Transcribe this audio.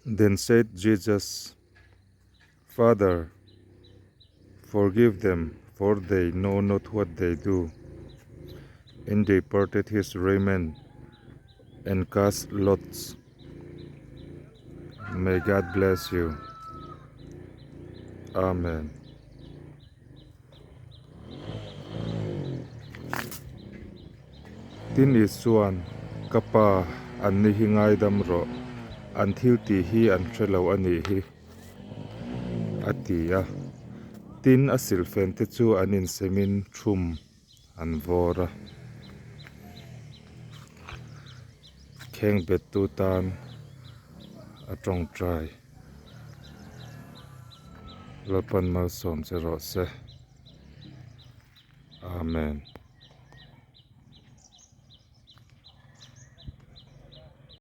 Then said Jesus, Father, forgive them, for they know not what they do. And they parted his raiment and cast lots. May God bless you. Amen. Tin Isua'n, Ka Pa, anni hi ngaidam rawh, an thil tih hi an hre lo a nih hi, a ti a. Tin, a silhfen te chu an insemin thum an vawr a. Khengbettu tan a tawngtai. Lalpan malsawm che rawh se. Amen.